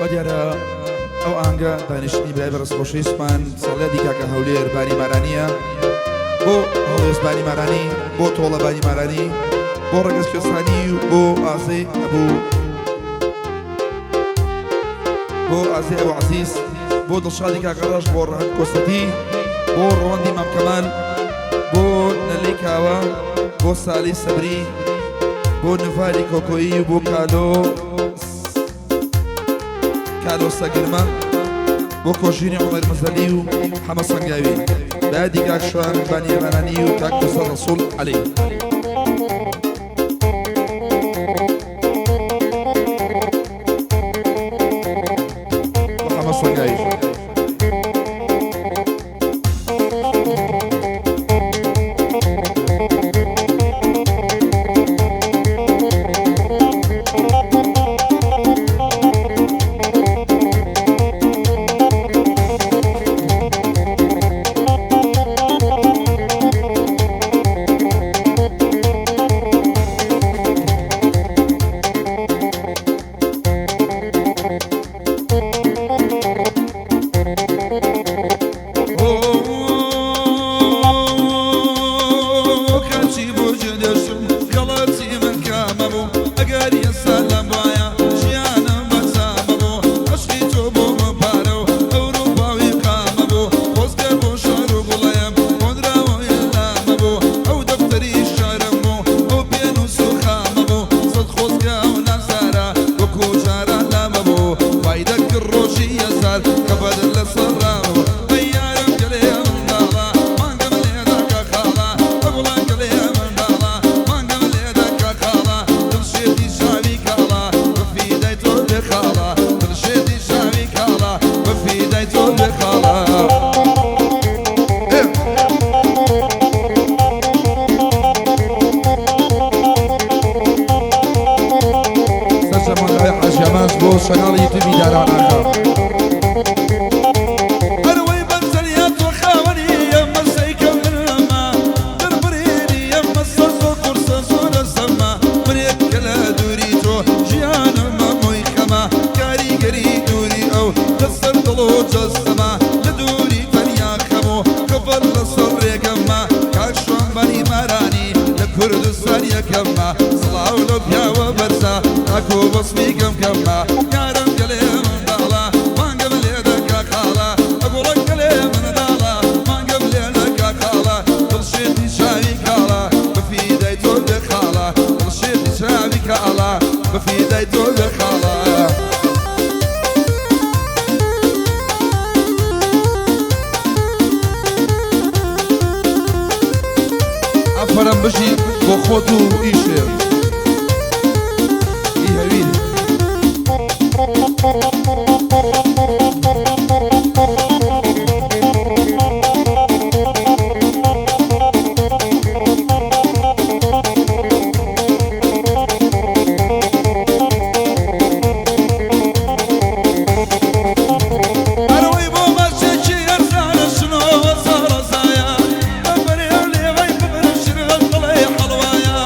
وا دیارە ئەو ئاهەنگە دانیشتنی برای بەڕێز خۆشەویستمان ساڵیادی کاکە هەولێر بانی مارانیە بۆ هەڵوێست بانی مارانی بۆ تۆڵە بانی مارانی بۆ ڕەگەز کوێستانی و بۆ ئازێ ئەبوو بۆ ئازێ ئەبو عەزیز بۆ دڵشادی کاکە ڕەش بۆ ڕەهەند کۆسەتی بۆ ڕەوەندی مام کەمال بۆ نەلی کاوە بۆ سالی سەبری بۆ نڤاری کۆکۆیی و بۆ کالۆ کالۆ سەگرمە بۆ کۆژینی عومەر مەزەلی و حەمە سەنگاوی بەیادی کاک شوان بانیەمانانی و کاک کۆسەر ڕەسوڵ عەلی. حەمە سەنگاوی. کەچی بۆ جێدێشم غەڵەتی من کامە بوو ئەگەر ئێستا لام وایە ژیانم بەسامە بوو عەشقی تۆ بۆ من پارە و ئەوروپا و ئیقامە بوو خۆزگە بۆ شار و گوڵەیەم هۆنراوەی لامە بوو ئەو دەفتەری شعرم بوو ئەو پێنووس و خامە بوو سەد خۆزگە ئەو نازدارە وەکوو جاران لامە بوو وای دەکرد ڕۆژی هەزار خەفەت لەسەر ڕامە بوو ئەی یارم گەلێ منداڵە مانگم لێدا کە خاڵە ئەگوڵە گەلێ منداڵە مانگم لێدا کە خاڵە دڵشێتی چاوی کاڵە بە فیدای تۆ بێ خاڵە دڵشێتی چاوی کاڵە بە فیدای تۆ بێ خاڵە. سەرجەم مانگاوی حاجی ئامانج بۆ چەناڵی یوتیوبی داران ئاغا. ئەروەی بەنجەریا تۆ خاوەنی ئەمە سەیکە من لەمە دەربڕینی ئەمە سەر زۆر قورسە زۆر ئەستەمە منێک کە لە دووری تۆ ژیانم هەمووی خەمە کاریگەری دووری ئەو لەسەر دڵ و جەستەمە لە دووری تەنیا خەم و خەفەت لەسەر ڕێگەمە کاک شوان بانی مارانی لە کوردستان یەکەمە سڵاو لەو پیاوە بەرزە تاکو وەسفی کەم کەمە یارم گەلێ منداڵە مانگم لێ دەکا خاڵە ئەگوڵە گەلێ منداڵە مانگم لێ دەکا خاڵە دڵشێتی چاوی کاڵە بە فیدای تۆ بێ خاڵە دڵشێتی چاوی کاڵە بە فیدای تۆ بێ خاڵە. ئافەرم بژی بۆ خۆت و ئیشێ ئی هەویر. ئەرەوەی بۆ مەرجێکی ئەرزانە شنۆ ساڕەزایە بەبەرێ و لێوەی ببرم شرغم دڵێ حەڵوایە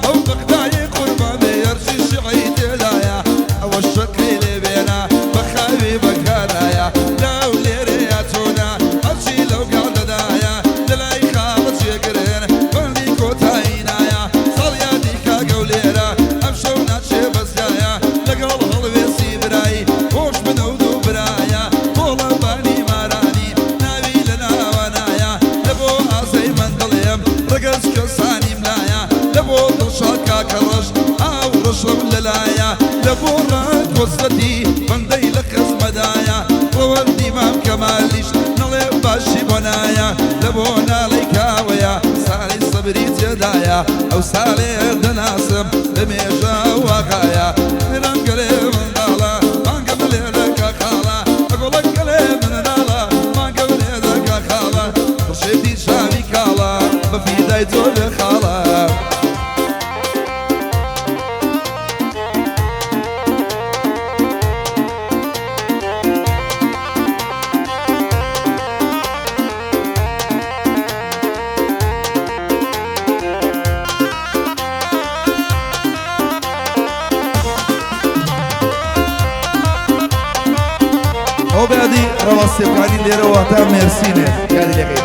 ئەو بەغدایەی قوربان بێ هەرچی شیعەی تێدایە ئەوە شەقەی لێ بێنە بە خاوی بەکارایە لەو لێرەیە چۆنە هەرچی لەو گەعدەدایە لەلای خاڵە جێگرن بەندی کۆتایی نایە ساڵیادی کاکە و لێرە ئەمشەو ناچێ بەزیایە لەگەڵ هەڵوێستی برایی خۆش من ئەو دوو برایە تۆڵە بانی مارانی ناوی لە ناوانایە لە بۆ ئازەی من دڵێم ڕەگەز کوێستانیم لایە لە بۆ دڵشاد کاکە ڕەش ئاو ڕەشم لەلایە لە بۆ ڕەنگ کۆسرەتی بەندەی لە خزمەدایە ڕەوەندی مام کەمالیش نەڵێ باشی بۆ نایە لە بۆ ناڵەی کاوەیە ساڵی سەبری تێدایە ئەو ساڵێ دەناسم لە مێژە واغایە میران گەلێ منداڵە مانگم لێ دەکا خاڵە ئەگوڵە گەلێ منداڵە مانگم لێ دەکا خاڵە دڵشێتی چاوی کاڵە بە فیدای تۆ بێ خاڵە. ئەوە بەیادی ڕەوا سێبکانی لێرەوە تا مێرسینێ یادی لەکەی.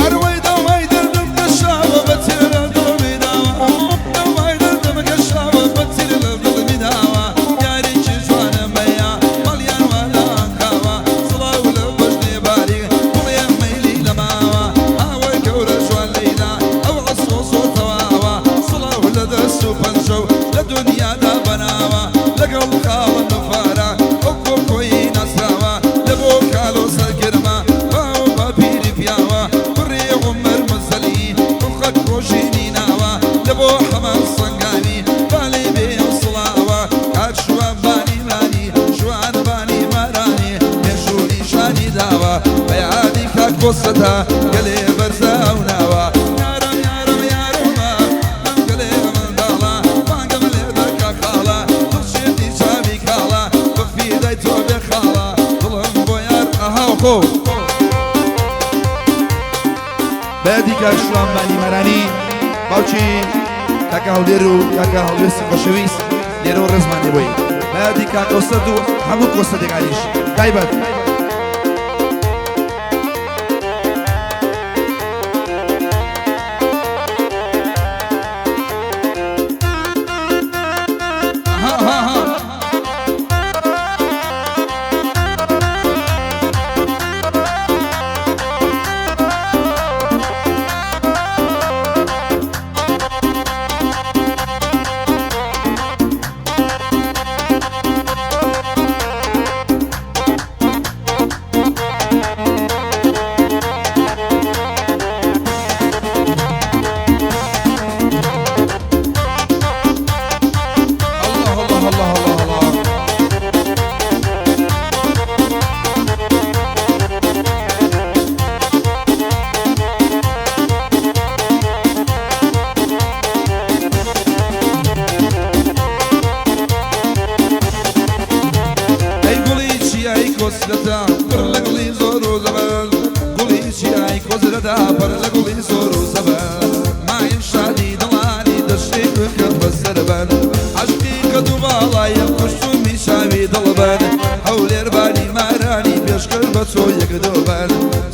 ئەروەی دەوای دەردم کەشاوە بە تێرە دڵمی داوە، دەوای دەردم کەشاوە بە تێرە دڵمی داوە، یارێکی جوانم هەیە ماڵیان وا لانکاوە، سڵاو لە بەژنێ باریک گوڵێ مەیلی لەماوە، هاوەر گەورە جوان لەیلا ئەو عەسڵ زۆر تەواوە، سڵاو لە دەست و پەنجە و لە دنیادا بەناوە، لەگەڵ خاڵم نەفارە ئەو کۆکۆی ناسراوە، لە بۆ کالۆ سەرگرمە باو باپیری پیاوە، کوڕی عومەر مەزەلی ڕوخەت ڕۆژینی ناوە، لە بۆ حەمە سەنگاوی بالی بێ ئەو سڵاوە، کاک شوان بانی مانی شوان بانی مارانی مێژوو نیشانی داوە، بەیانی کاک کۆسەتە گەلێ بەرزە ئەو ناوە، یارم یارم یارمە ئەم گەلێ منداڵە، بانگم لێ دەکا خاڵە دڵشێتی چاوی کاڵە، بە فیدای تۆ بێ خاڵە دڵم بۆ یار ئەها خۆ. بەیادی کاک شوان بانی مارانی باوکی کاکە هەولێر و کاکە هەڵوێستی خۆشەویست لێرەوە ڕێزمان لێ بۆی. بەیادی کاک کۆسەت و هەموو کۆسەتەکانیش تایبەت. ها ها ها. الله الله الله الله الله. ئەی گوڵی چیای کۆسرەتە پڕ لە گوڵی زۆر و زەبەر، گوڵی چیای کۆسرەتە پڕ لە گوڵی زۆر و زەبەر، مایم شادی دڵانی دەشتێ بکەم بەسەربەن، عەشقی قەد و باڵایم کوشتومی چاوی دڵبەن، هەولێر بانی مارانی پێشکرد بە چۆ یەک دۆبەن،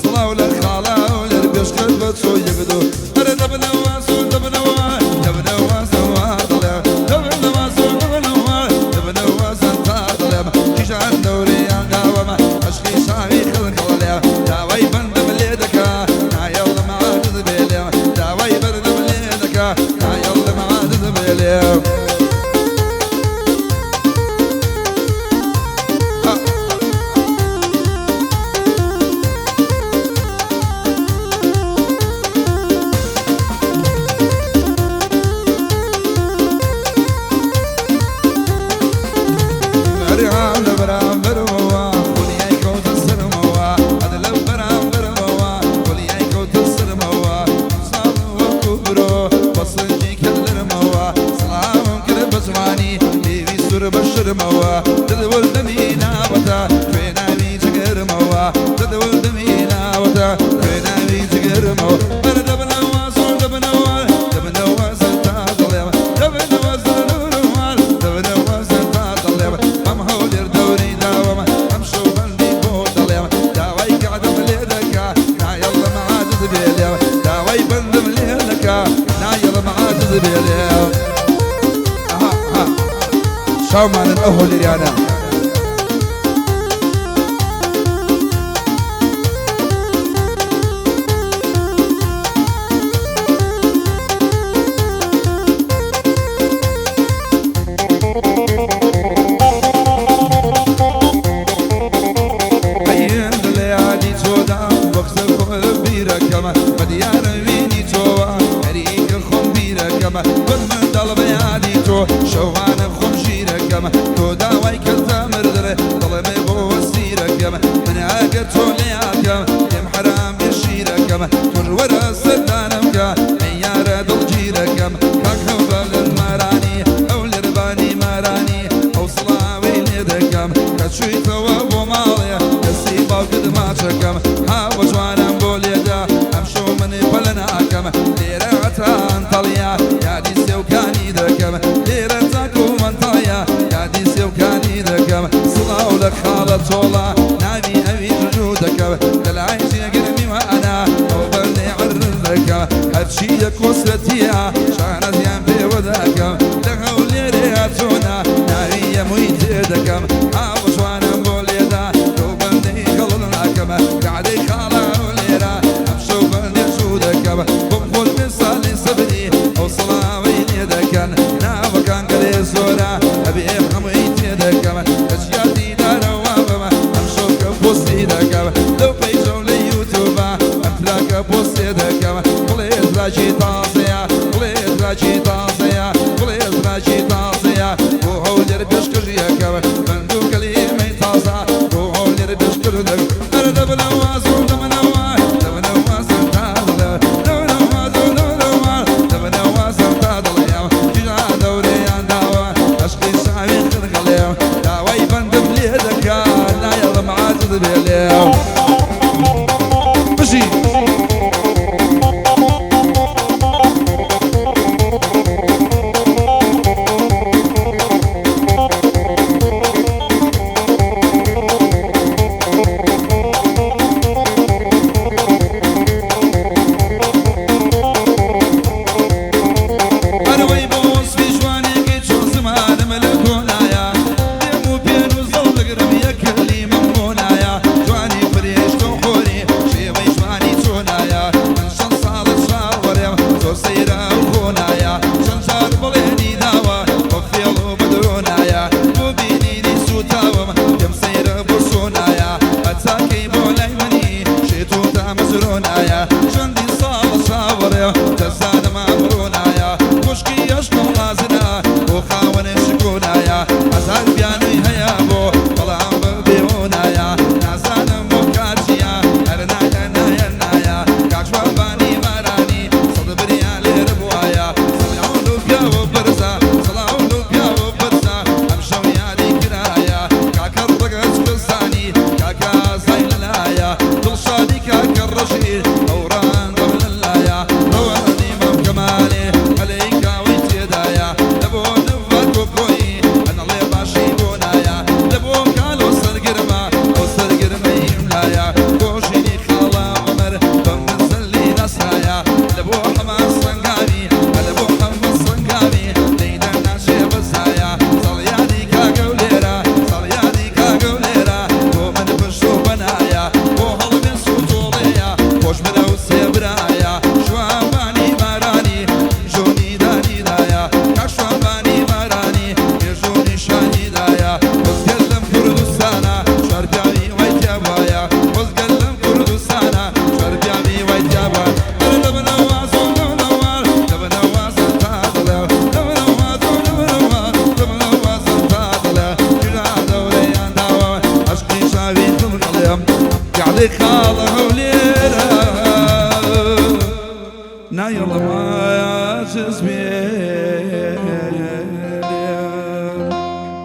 سڵاو لە خاڵە هەولێر پێشکرد بە چۆ یەک دۆ، ئەرە دەبنەوە زۆر دەبنەوە دەبنەوە زەوا دڵێ، دەبنەوە زۆر دەبنەوە دەبنەوە زەنتا دڵێم، کیژان دەورەیان گاوەمە عەشقی چاوی خڵکەڵێ، داوای بەندم لێ دەکا نایەڵم عادت بێلێ، داوای بەردم لێ دەکا نایەڵم عادت بێلێ. ئەرێ لە بەرامبەرمەوە خولیای کەوتە سەرمەوە، ئەد لە بەرامبەرمەوە خولیای کەوتە سەرمەوە، ساڵ وەکو برۆ بەسنجی کرد لەرمەوە، سڵاوم کرد بە جوانی لێوی سوور بە شرمەوە، دڵوردەمی ناوەتە خوێناوی جگەرمەوە، دڵوردەمی ناوەتە خوێناوی جگەرمەوە، بەرە دەبنەوە زۆر دەبنەوە دەبنەوە زەنتا دڵێم، دەبنەوە زەنورەوە دەبنەوە زەنتا دڵێم، ئەم هەولێر دەورەی داوەمە ئەم شەو بەندی بۆ دڵێم، داوای کەعدەم لێ دەکا نایەڵم عادت بێلێم، داوای بەندم لێ دەکا نایەڵم عادت بێلێم. ئەها ئەها چاومانن ئەو هەولێریانە. ئەیەن لە یادی تۆدا وەختە خۆم بیرەکەمە، بە دیارە وینی تۆوە هەریکە خۆم بیرەکەمە، گوت منداڵ بە یادی تۆ شەوانە خۆم ژیرەکەمە، تۆ داوای کردە مردرێ دڵمێ بۆ وەسیرەکەمە، من ئەگەر تۆ لە یادکەم لێم حەرام بێ شیرەکەمە، تۆش وەرە سەردانم کە ساڵە چۆڵە ناوی ئەوی جوجو دەکەم لە لای جێگر میوانە ئەو بەندەی عەرز دەکەم هەرچییە کۆسرەتییە شانازیان پێوە دەکەم لە هەولێرێ چۆنە ناوی یەمووی تێ دەکەم ئاوە جوانم بۆ لێدا لەو بەندەی خەڵک ناکەم کەعدەی خاڵە هەولێرە ئەمشەو بەندێ چوو دەکەم بۆم خۆش بێ ساڵی سەبری ئەو سڵاوەی لێ دەکەن ناوەکان گەلێ زۆرە ئەبێ هەمووی تێ دەکەم لە چیاتی دارەوە بم ئەمشەو کە پۆستی دەکەم لەو پەیجەو لە یوتیوبە ئەم تراکە پۆستێ دەکەم بڵێ تراکی تازەیە بڵێ تراکی تازەیە بڵێ تراکی تازەیە بۆ هەولێر پێشکەشی ئەکەم بەند و کەلیمەی تازە بۆ هەولێر پێشکەش دەکەم ئەرە دەبنەوە زوو دەبنەوە دەبنەوە زوو تا دڵێ دەبنەوە زوو دەبنەوە دەبنەوە زوو تا دڵێم جیژا دەورەیان داوە عەشقی چاوی خرخەڵێم داوای بەندم لێ دەکا نایەڵم عاجز بێ لێم بژی. ئەرەوەی بۆ وەسفی جوانێکی چۆن زمانم لە گۆنایە دێم و پێن و زەڵ دەگرم یەک کەلیمەم بۆ نایە جوانی فریشتە و حۆری شێوەی جوانی چۆنایە من چەند ساڵە چاوەڕێم زۆر سەیرە ئەو خۆنایە چەند جار بەڵێنی داوە بە فێڵ و بە درۆنایە بۆ بینینی سووتاوم پێم سەیرە بۆ چۆنایە هەتاکەی بۆ لای منی شێت و تامەزرۆنایە چەندین ساڵە چاوەڕێم دەزانم ئەمڕۆنایە خوشکی ئەشقم ڕازنە بۆ خاوەن شکۆنایە هەزار بیانووی هەیە بۆ بەڵام بەبێهۆنایە نازانم بۆ کارچییە هەر نایە نایە نایە کاک شوانبانی بارانی سەد بریا لێرە بوایە سڵاو لەو پیاوە بەرزە سڵاو لەو پیاوە بەرزە ئەمشەو یاری کرایە کاکە ڕەگەز کوردستانی کاکە ئازای لەلایە دڵشادی کاکە ڕەشید ئەوڕان دەم لەلایە ڕەوانی مام کەمالێ هەلەی کاوەی تێدایە لە بۆ نەڤات کۆکۆیی ئەنەڵێ باشی بۆ نایە لە بۆ کالۆ سەرگرمە ئەو سەرگرمەیم لایە گۆشینی خاڵە عومەر بەم زەلی ناسرایە لە بۆ حەمە سەنگاوی لە بۆ حەمە سەنگاوی لێی دەرناچێ بەزایە ساڵیادی کاکە و لێرە ساڵیادی کاکە و لێرە بۆ من پشت و پەنایە بۆ هەڵمێس و تۆڵەیە خۆش برا و سێ برایە شوانبانی بارانی ژۆنی دانیدایە کاک شوانبانی بارانی مێژوو نیشانیدایە خۆزگە لەم کوردستانە چوار پیاوی وای تیا بوایە خۆزگە لەم کوردستانە چوار پیاوی وای تیا بوایە ئەرە دەبنەوە زۆر دەبنەوە دەبنەوە زۆر تا دڵێ دەبنەوە زۆر دەبنەوە دەبنەوە زۆر تا دڵێ جودا دەورەیان داوە عەشقی چاوی دڵگەڵێم کەعدەی خاڵە هەولێرێ.